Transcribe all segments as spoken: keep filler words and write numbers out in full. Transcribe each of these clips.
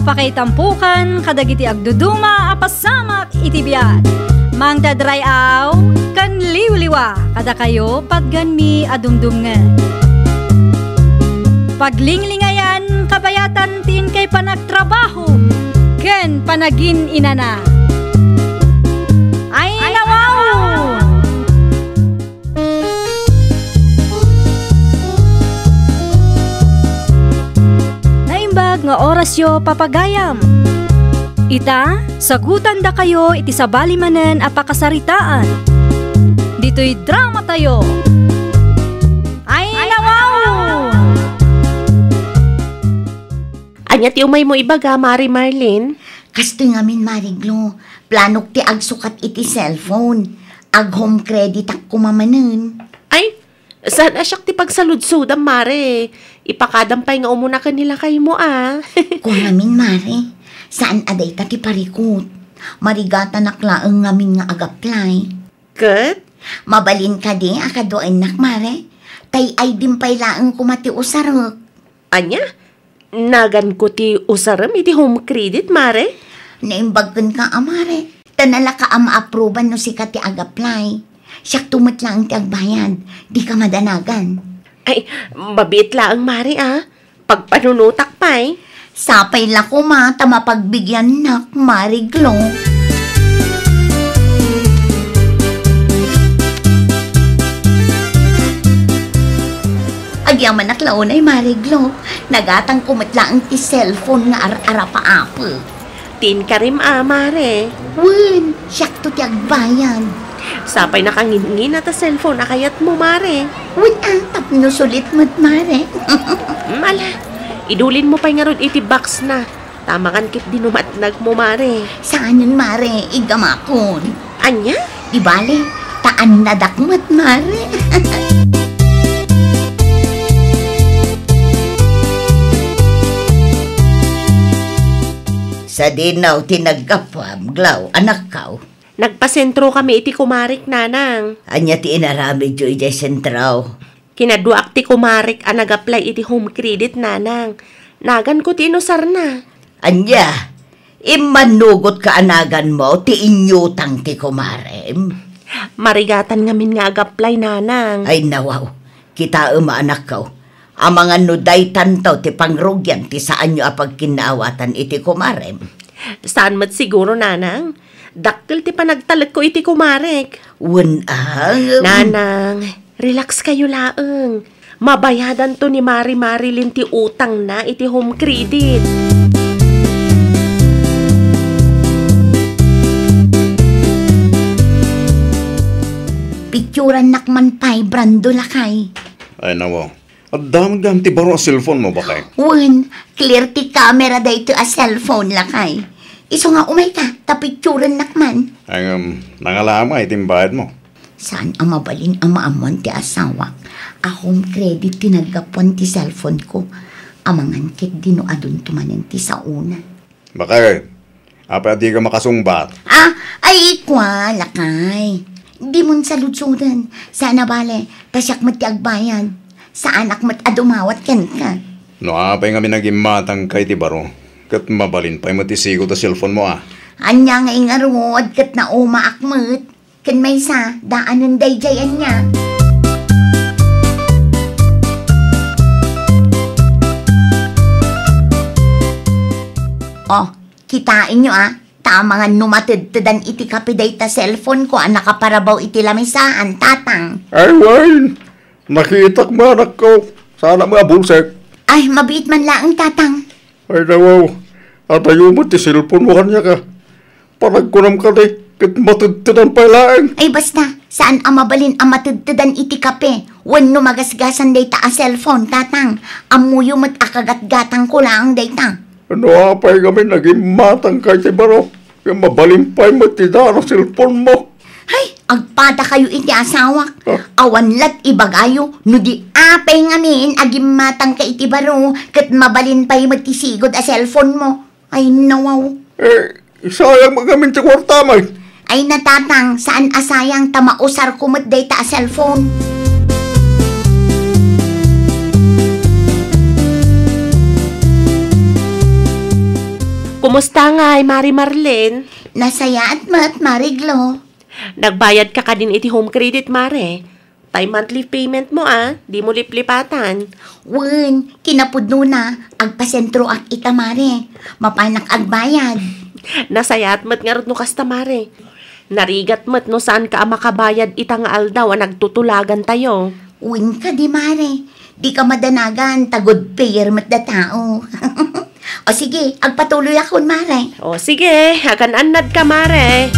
Pakaitampukan kadagiti agduduma a pasamak iti biag. Mangted ray-aw ken liwliwa kadakayo patganmi a dumdumngeg. Paglinglingayan kabayatan ti inkay panagtrabaho ken panagin-inana. Ay, nawaw! Naimbag nga orasyo, papagayam. Ita, sagutandakayo iti sabali manen a pakasaritaan. Ditoy dramatayo. Ay, nawaw! Ania ti umaymo ibaga, Mari Marlene? Kastoy ngamin, Mari Glo. Planok ti agsukat iti cellphone. Ag-home creditak koma manen. Ay, saan a siak ti pagsaludsodam, Mare. Ipakadam pay nga umuna ken ni lakaymo, a. Kua ngamin, Mare. Saan a dayta ti parikut. Marigatanak laeng ngamin nga ag-apply. Ket? Mabalin kadi a kaduaennak, Mare? Tay I D-m pay laeng koma ti usarek. Ania? Naganko ti usarem iti home credit, Mare? Naimbag kenka a, Mare. Ta nalaka a ma-approban no sika ti ag-apply. Siakto met laeng ti agbayad. Dika madanagan. Ay, mabiit laeng, Mare, a. Pagpanunotak pay. Sapay la koma ta mapagbigiannak, Mare Glo. Agyamanak la unay, Mare Glo. Nagatangko met laeng ti cellphone nga ar-arapaapek. Ti inkarim a, Mare. Wen, siakto ti agbayad. Sapay nakangingina ta cellphone a kayatmo, Mare. Wen a, tapno sulit met, Mare. Mm, ala, idulinmo pay ngarud iti box na. Tamangan ket di numatnagmo, Mare. Saanen, Mare, igamakon. Ania? Di bale, ta annadak met, Mare. Sadino ti naggapuam, Glo, anakko? Nagpasentro kami iti kumarek, Nanang. Ania ti inaramidyo idiay sentro? Kinaduaak ti kumarek a nag-apply iti home credit, Nanang. Naganko ti inusarna. Ania? Immanugot ka a naganmo ti inyutang ti kumarem? Marigatan ngamin nga ag-apply, Nanang. Ay, nawaw. Kitaem a, anakko. Amangan no daytanto ti pangrugian ti saanyo a pagkinnaawatan iti kumarem. Saan met siguro, Nanang? Dakkel ti panagtalekko iti kumarek. Wen a, Nanang, relax kayo laeng. Mabayadanto ni Mari Marilyn ti utangna iti home credit. Picturannak man pay, Brando, lakay. Ay, nawaw. Adda met gayam ti baro a cellphone mo, bakay? Wen, clear ti camera daytoy a cellphone, lakay. Isu nga umayka, ta picturennak man. Ay, ngem, nangalama iti imbayad mo. Saan a mabalin a maammoan ti asawak a home credit ti naggapuan ti cellphone ko. Amangan ket dino adunto manen ti saona. Bakay, apay a dika makasungbat? Ah, ay, kua, lakay. Dimon saludsoden. Saan a bale, ta siak met ti agbayad. Saanak met a dumawat kenka. No apay ngamin a gimmatangka iti baro, ket mabalin pay met ti sigud a cellphone mo, a. Ania ngay ngarud, ket naumaak met. Ken maysa, daanen daydiay ania. Oh, kitaenyo a, ta amangan no matedtedan iti kape dayta cellphone ko a nakaparabaw iti lamisaan, Tatang. Ay, wen, nakitak met, anakko. Saanak met a bulsek. Ay, mabiit man laeng, Tatang. Ay, nawaw, adayo met ti cellphone mo kaniak a. Panagkunam kadi, ket matedtedan pay laeng. Ay, basta, saan a mabalin a matedtedan iti kape wenno magasgasan dayta a cellphone, Tatang. Ammoyo met a kagatgatangko laeng dayta. No apay ngamin a gimmatangka iti baro, ngem mabalin pay met ti daan a cellphone mo. Hay, agpadakayo iti asawak. Ah. Awan la't ibagayo no di apay ngamin a gimmatangka iti baro ket mabalin pay met ti sigud a cellphone mo. Ay, nawaw. Eh, sayang met ngamin ti kuartam, ay. Ay, Tatang, saan a sayang ta mausarko met dayta a cellphone. Kumusta ngay, Mare Marlene? Nasayaat met, Mare Glo. Nagbayad ka kadin iti home credit, Mare? Tay monthly payment mo, a, dimo liplipatan. Wen, kinapudnona, agpasentroak ita, Mare. Mapanak agbayad. Nasayaat met ngarud no kasta, Mare. Narigat met no saanka a makabayad ita nga aldaw a nagtutulagantayo. Wen kadi, Mare. Dika madanagan, ta good payer met da tao. O sige, agpatuloyakon, Mare. O sige, agan-annadka, Mare.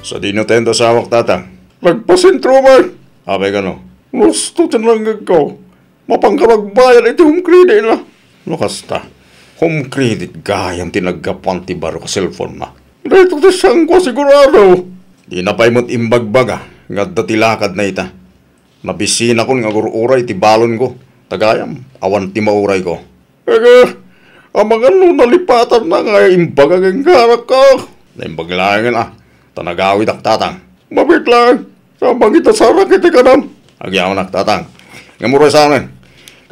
Sadino tayo asawak, Tatang? Nagpasentro man. Apay kano? Gusto ti nangngegko. Mapanka agbayad iti home credit na. No kasta, home credit gayam ti naggapuan ti barok a cellphone na. Daytoy ti saanko a sigurado. Dina pay met imbagbaga nga adda ti lakadna ita. Nabisinakon nga agur-uray iti balonko. Ta gayam, awan ti maurayko. Ega, amangan no nalipatanna nga imbaga kenka, anakko. Naimbag laengen a, ta nagawidak, Tatang. Mabiit laeng. Sabang ita sarak iti kanam. Agyamanak, Tatang. Ngem uray saanen.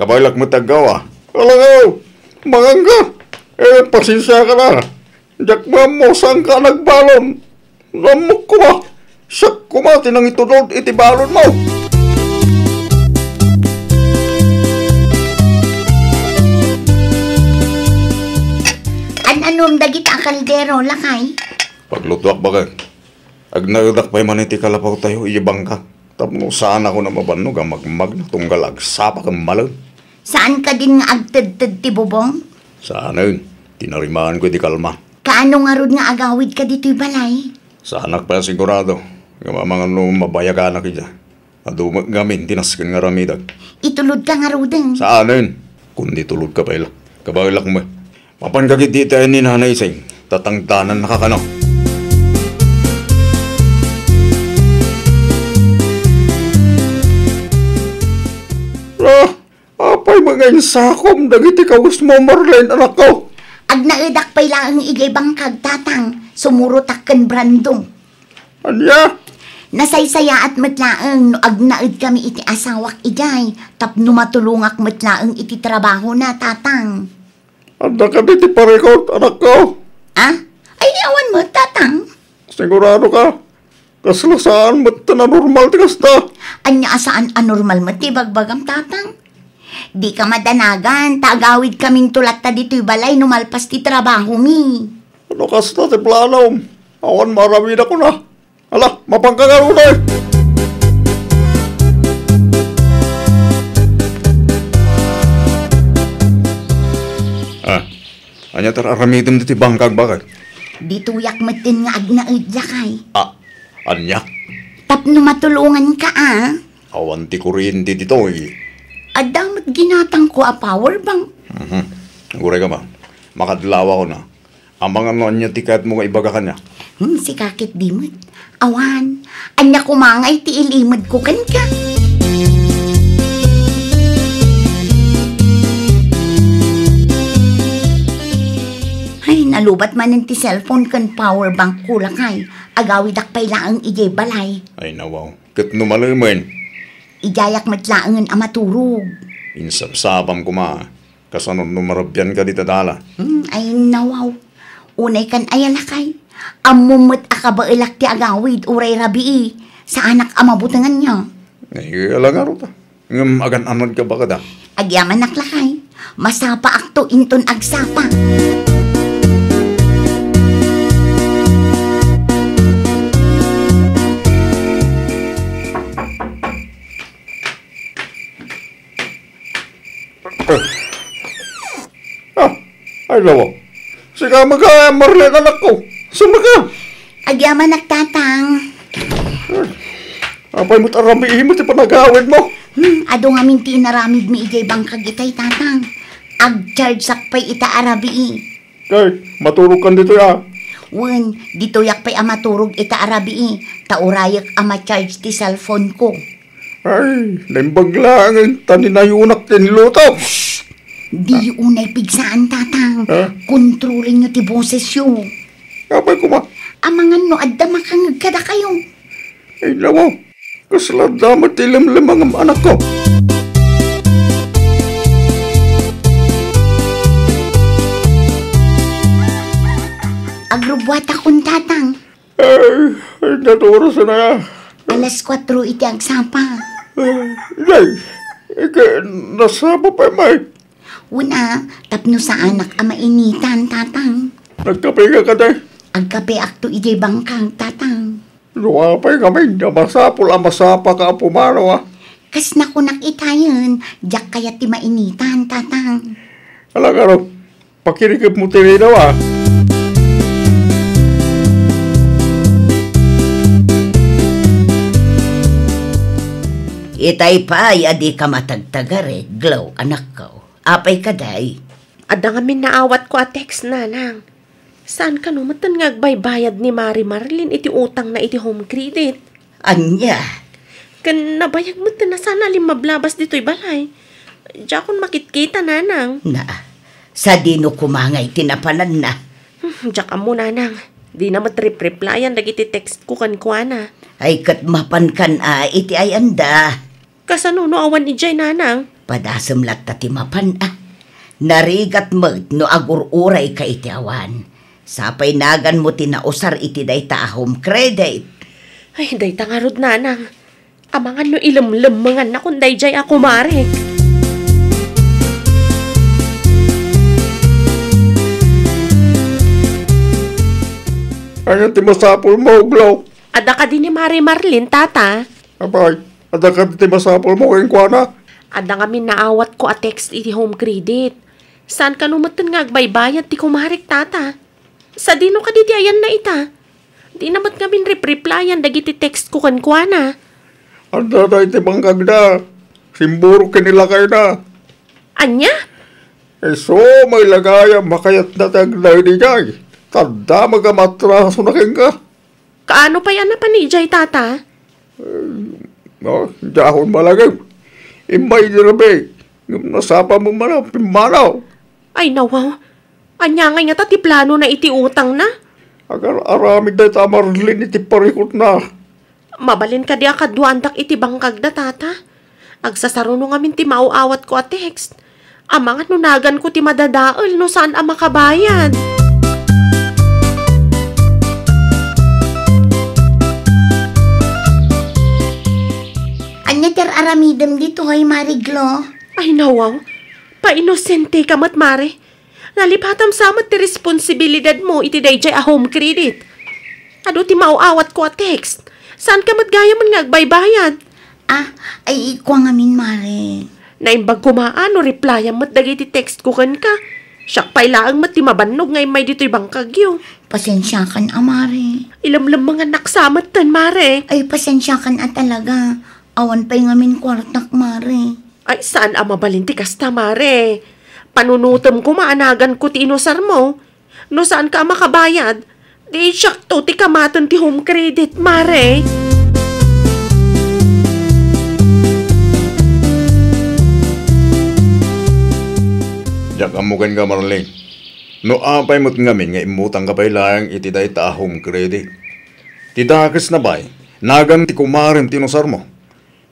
Kabaelak met ti aggaw a. Alangaw! Mangangga! Eh, pasensiakan a. Diak maammo saanka a nagbalon. Nammok koma. Siak koma ti nangitudod iti balonmo. An-anom dagita a kaldero, lakay? Paglutoak, baket. Agnaedak pay man iti kalapawtayo idiay bangka tapno saanakon a mabannog a magmagna tunggal agsapa ken malem. Saan kadin nga agtedted ti bubong? Saanen, tinarimaanko iti kalma. Kaano ngarud nga agawidka ditoy balay? Saanak pay a sigurado nga amangan no mabayaganak ida. Adu met ngamin ti nasken nga aramidek. Itulodka ngaruden. Saanen, kundi itulodka pay la. Kabaelak met. Mapanka ketdi iti ayan ni Nanay Ising, ta tangdanannaka kano. Ah, apay met nga insakom dagiti kawesmo, Marlene, anakko? Agnaedak pay laeng idiay bangkag, Tatang, sumurotak ken Brando. Ania? Nasaysayaat met laeng no agnaedkami iti asawak idiay tapno matulongak met laeng iti trabahona, Tatang. Adda kadi ti parikut, anakko? Ah? Ay, awan met, Tatang. Sigurado ka? Kasla saan met ti nanormal ti kasta? Ania a saan a normal met ti ibagbagam, Tatang? Dika madanagan, ta agawidkaminto latta ditoy balay no malpas ti trabahomi. No kasta ti planom, awan maaramidakon a. Ala, mapanka ngarud, eh! Ah, ania ti ar-aramidem ditoy bangkag, baket? Ditoyak metten nga agnaed, lakay. Ah, ania? Tapno matulonganka, a. Awan ti kuryente ditoy. Adda met ginatangko a power bank. Mhm. Uray ka ba? Makadlawakon a. Amangan no ania ti kayatmo nga ibaga kaniak? Hmm, sika ketdi met. Awan, ania koma ngay ti ilimedko kenka? Ay, nalubat manen ti cellphone ken power bank ko, lakay. Agawidak pay laeng idiay balay. Ay, nawaw. Ket no malemen? Idiayak met laengen a maturog. Insapsapam koma. Kasano no marabianka dita dala? Hmm, ay, nawaw. Unay kan aya, lakay. Ammom met a kabaelak ti agawid uray rabii. Saanak a mabutenganna. Ay, ala ngarud a. Ngem agan-anadka, baket a. Agyamanak, lakay. Masapaakto inton agsapa. Ah, ay, lawa. Sika met, Marlene, anakko. Sumaka. Agyamanak, Tatang. Apay met a rabiim ti panagawidmo? Hmm, adu ngamin ti inaramidmi idiay bangkag itay, Tatang. Agchargeak pay ita a rabii. Kay, maturogkan ditoy a. Wen, ditoyak pay a maturog ita a rabii, ta urayek a ma-charge ti cellphone ko. Ay, naimbag laengen ta ninayunak ti inlutom. Shh! Diyo unay pigsaan, Tatang. Ha? Kontrolenyo ti bosesyo. Apay koma? Amangan no adda makangeg kadakayo. Ay, lawa. Kasla adda met ti lemlemangem, anakko. Buatakon, Tatang. Ay, ay, naturas na. Alas kuatro iti agsapa. Ay, day, ika, nasapa pay met. Una, tapno saanak a mainitan, Tatang. Nagkape ka kadi? Agkapeakto idiay bangkag, Tatang. No apay ngamin a masapul a masapaka a pumanaw, a? Kas nakunak itayen, diak kayat ti mainitan, Tatang. Ala, ngarud, pakirikepmo ti rinaw, a? Itay pay a dika matagtagari, Glo, anakko. Apay kadi? Adda ngamin naawatko a text, Nanang. Saan kano metten nga agbaybayad ni Mari Marlin iti utangna iti Home Credit? Ania? Ken nabayag metten a saan a limmablabas ditoy balay. Diakon makitkita, Nanang. Na, sadino koma ngay ti napananna? Hmm, diak ammo, Nanang. Dina met rep-replyan dagiti text ko kenkuana. Ay, ket mapankan a iti ayanda. Kasano no awan idiay, Nanang? Padasem latta ti mapan, a. Narigat met no agur-urayka iti awan. Sapay naganmo ti nausar iti dayta a Home Credit. Ay, dayta ngarud, Nanang. Amangan no ilemlemmengannakon daydiay a kumarek. Ania ti masapulmo, Glo? Adda kadi ni Mari Marlin, Tata? Apay, adda kadi ti masapulmo kenkuana? Adda ngamin naawatko a text iti Home Credit. Saan kano metten nga agbaybayad ti kumarek, Tata? Sadino kadi ti ayanna ita? Dina met ngamin rep-replyan dagiti text ko kenkuana. Adda dayta iti bangkagda. Simburok ken ni lakayna. Ania? Isu met la gayam a kayatna ti agdaydiay. Tadda, maga matrasona kenka. Kaano pay a napan idiay, Tata? Eh, no, diakon malagip. Immay idi rabii, ngem nasapa met man a pimmanaw. Ay, nawaw. Ania ngay ngata ti planona iti utangna? Agar-aramid dayta a Marlin iti parikutna. Mabalin kadi a kaduaandak iti bangkagda, Tata? Agsasaruno ngamin ti maaw-awatko a text. Amangan no naganko ti madadael no saan a makabayad. Ania ti ar-aramidem ditoy, Mari Glo? Ay, nawaw. Painosenteka met, Mare. Nalipatam sa met ti responsibilidadmo iti daydiay a Home Credit. Adu ti maaw-awatko a text. Saanka met gayamen nga agbaybayad. Ah, ay, kua ngamin, Mare. Naimbag koma a no replyan met dagiti text ko kenka. Siak pay laeng met ti mabannog nga immay ditoy bangkagyo. Pasensiakan a, Mare. Ilemlemmengannak sa metten, Mare. Ay, pasensiakan a talaga. Awan pay ngamin kuartak, Mare. Ay, saan a mabalin ti kasta, Mare. Panunotem koma a naganko ti inusarmo. No saanka a makabayad, di siakto ti kamaten ti Home Credit, Mare. Diak ammo kenka, Marlin. No apay met ngamin nga immutangka pay laeng iti dayta a Home Credit. Ti dakesna pay, nagan ti kumarem ti inusarmo.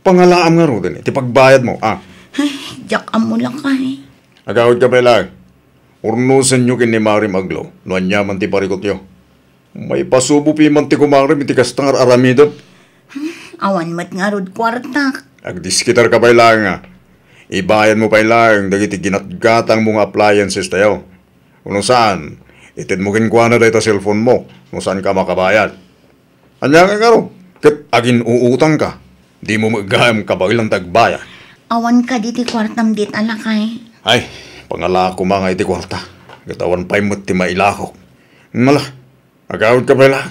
Pangalaam ngaruden iti pagbayadmo, a. Ay, diak ammo, lakay. Agawidka pay laeng. Urnosenyo ken ni Marem a Glo no aniaman ti parikutyo. Maipasubo piman ti kumarem iti kasta nga ar-aramidem. Awan met ngarud kuartak. Agdiskitarka pay laeng, a. Ibayadmo pay laeng dagiti ginatgatangmo nga appliancestayo. Wenno saan, itedmo kenkuana dayta cellphone-mo no saanka a makabayad. Ania ngay ngarud? Ket agin-uutangka, dimo met gayam kabaelan ti agbayad. Awan kadi ti kuartam dita, lakay? Ay, pangalaak koma nga iti kuarta, ket awan pay met ti mailakok. Ala, agawidka pay la,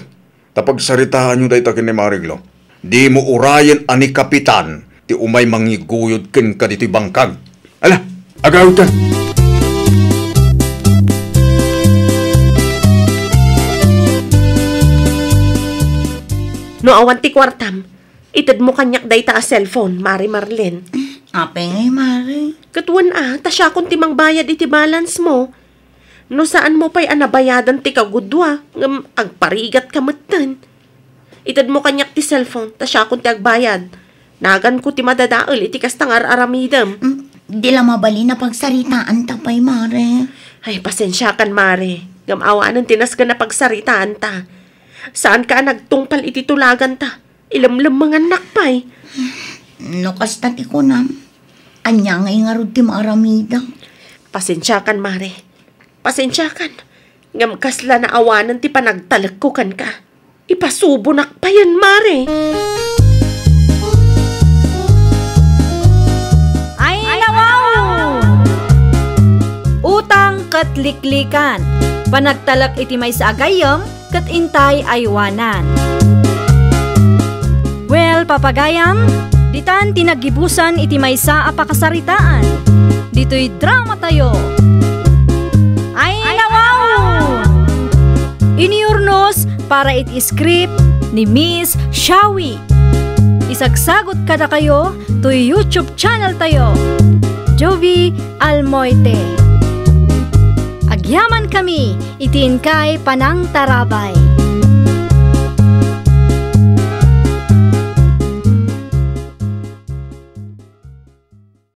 ta pagsaritaanyo dayta ken ni Mare Glo. Dimo urayen a ni Kapitan ti umay mangiguyod kenka ditoy bangkag. Ala, agawidka. No awan ti kuartam, itedmo kaniak dayta a cellphone, Mare Marlene. Apay ngay, Mare? Ket wen a, ta siakon ti mangbayad iti balance mo. No saanmo pay a nabayadan ti kagudua, ngem agparigatka metten. Itedmo kaniak ti cellphone, ta siakon ti agbayad. Naganko ti madadael iti kasta nga ar-aramidem. Mm, di la mabalin a pagsaritaanta pay, Mare. Ay, pasensiakan, Mare. Ngem awanen ti nasken a pagsaritaanta. Saanka a nagtungpal iti tulaganta. Ilemlemmengannak pay. No kasta ti kunam, ania ngay ngarud ti maaramidek? Pasensiakan, Mare. Pasensiakan. Ngem kasla naawanen ti panagtalekko kenka. Ipasubonak payen, Mare. Ay, nawaw! Utang ket liklikan. Panagtalek iti maysa a gayyem ket intay aywanan. Well, papagayam, ditan ti naggibusan iti maysa a pakasaritaan. Ditoy dramatayo. Ay, nawaw! Inurnos para iti script ni Miss Shawi. Isagsagut kadakayo toy YouTube channel tayo, Jovi Almoite. Agyaman kami iti inkay panangtarabay.